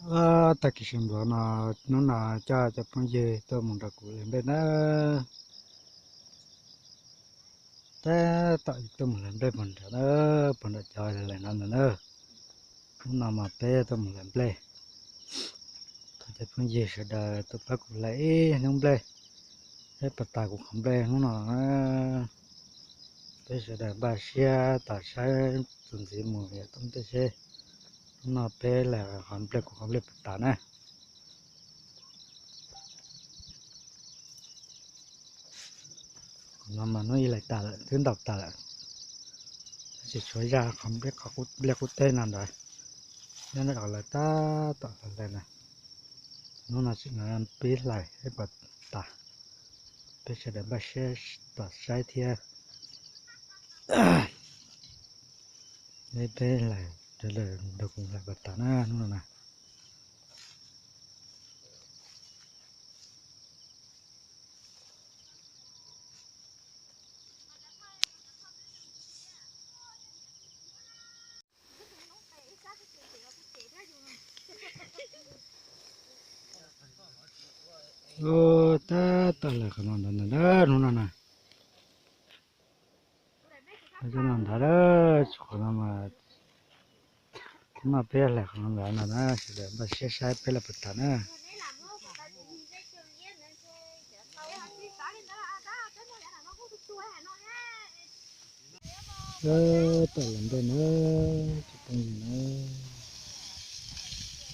Tag kis sawv ntxov no, hnub no coj cov phooj ywg tuaj mus nrog kuv hlais nplej na. Tab tom tuaj mus hlais nplej puag nram na, puag nram cov hlais no ntag na. Hnub no mas peb tuaj mus hlais nplej, thov cov phooj ywg sawv daws tuaj pab kuv hlais ib hnub nplej, peb puas tas kuv qhov nplej hnub no. Peb sawv daws npaj siab tos saib txuas ntxiv mus yog tau nplej seb hnub no peb hlais qhov nplej kuv qhov nplej puas tas na. Qhov no mas hnub ib hlais tas lawm, twb ntaus tas lawm, tab sis tshuav zaj qhov nplej qub teb no ntawd, nyob ntawm lawv tab tom hlais na. Hnub no tseem pib hlais seb puas tas, peb sawv daws npaj siab tos saib thiab. Peb hlais, sawv daws nrog kuv hlais puas tas na hnub no na. Tab tom hlais qhov no ntawd na, hnub no na. Qhov no ntawd, qhov no mas, hnub no peb hlais qhov no ntawd no na, sawv daws npaj siab saib peb hlais puas tas na. Tab tom hlais nplej na, cov phooj ywg na,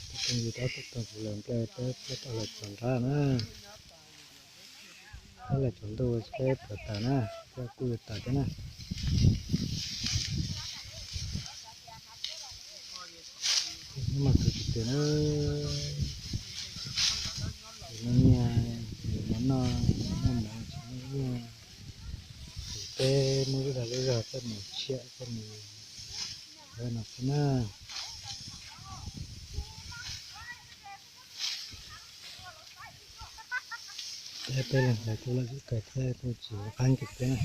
cov phooj ywg tab tom tuaj hlais nplej, peb tab tom hlais txog nrab na. Peb hlais tsaus ntuj peb puas tas na, peb kuj yuav tas thiab na. Hnub no tus tsis tias na, no niag, no no, no no, tsis muaj nyiaj, ces peb muab lub dag lub zog coj mus tshiam coj mus no xwb na. Peb, peb leeg hlais kuj loj kawg thiab kuj tsis qab nkees thiab na.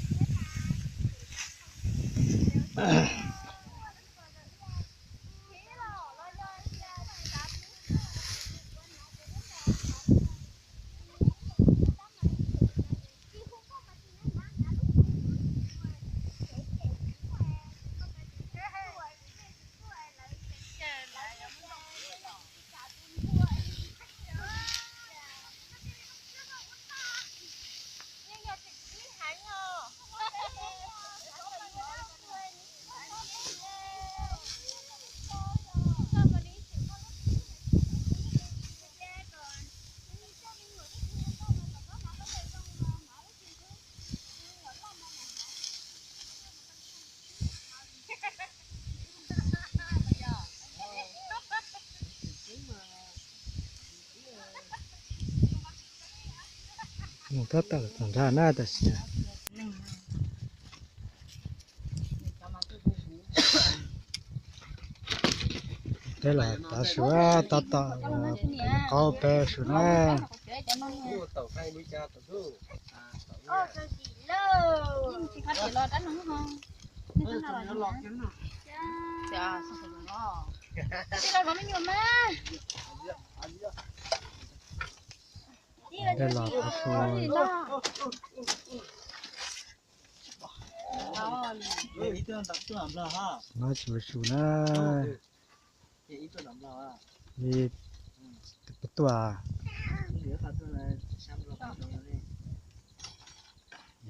Mus tab tom txog nrab na tam sim. Peb los tav su, tab tom qaub peb su na. Peb los tav su. No tsis ua su na. Li, tus puas tuaj? Yog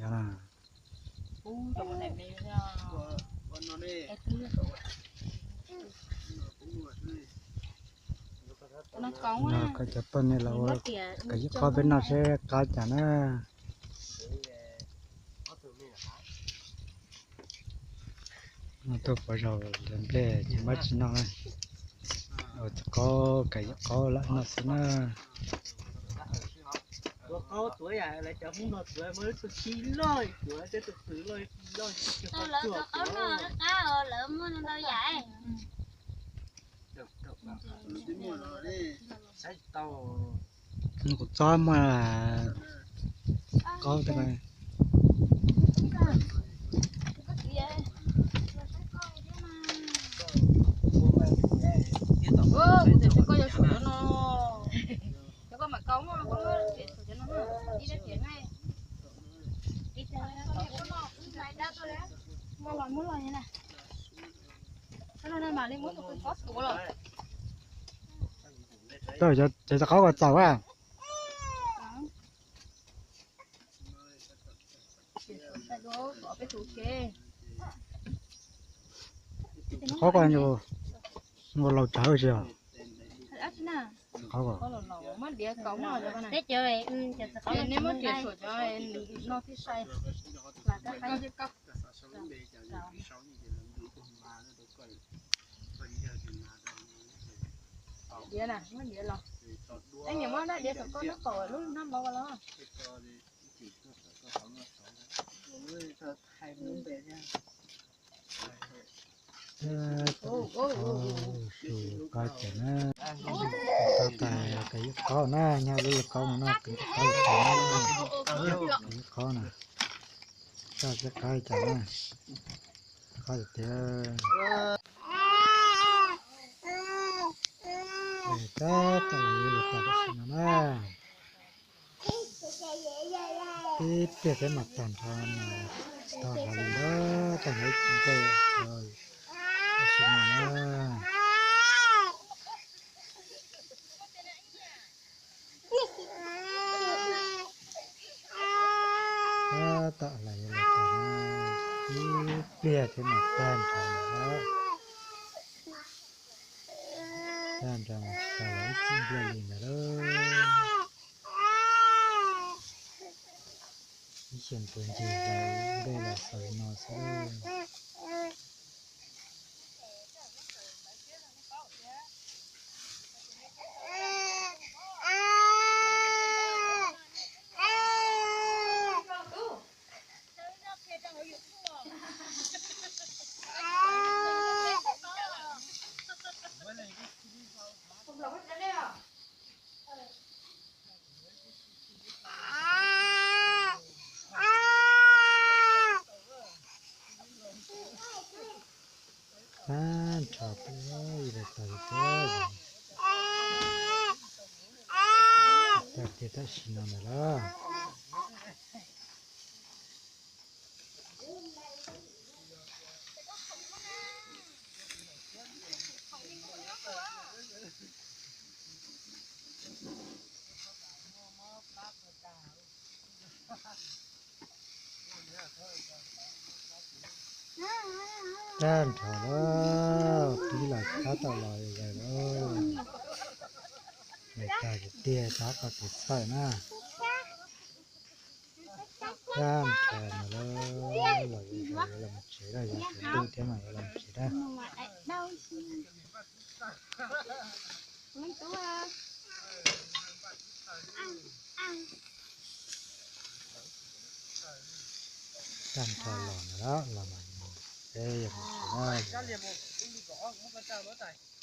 na. No koj cov poj niam los ua koj yub qaub peb noj seb qab cas na. No tuaj pov zaug hlais nplej ces muab tsis noj na. Ua cov qaub, kawm yub qaub lam noj xwb na. Kuv txob muaj qaub. Koj yuav Cov qaub kom txaus a. Qaub ko ua laus tsawv tsis os. Qaub ko. Diav na, muab diav los. Eb, nyiam muab dab diav kom koj nab qaum lub hnab npau los. Su qab ces na, qab tais ka ib qhob na, nyob lub yog qhob no na, ka ib qhob, ka ib qhob na, txaj teb qab cas na, qab tiag tiag. Tab tom los yuav lus tas tam sim no na. Tib pliag thiab mas tag nrho mas tsis tau hais li ntawd, tag nrho ib txhia nplej los tam sim no na. Tab tom los yuav lus tas na, tib pliag thiab mas tag nrho lawm. Tag nrho mas tsis tau los ib txhia nplej li ntawd lawm. Ib xyoos puas ncig los ntej los xaus li no xwb. Tag nrho peb ib los tas li thiab, tag tiag tam sim no ntawd lawm. Tag nrho lawm, pib los tab tom los zais lawm. Nws tag tiag tiag, tab tom tus txhawj na. Tag nrho mas lawm, los zais los mus tsev lawm, yog sawv ntuj thiab mas yuav los mus tsev lawm. Tag nrho los ntawd los mas, peb yuav mus tsev lawm.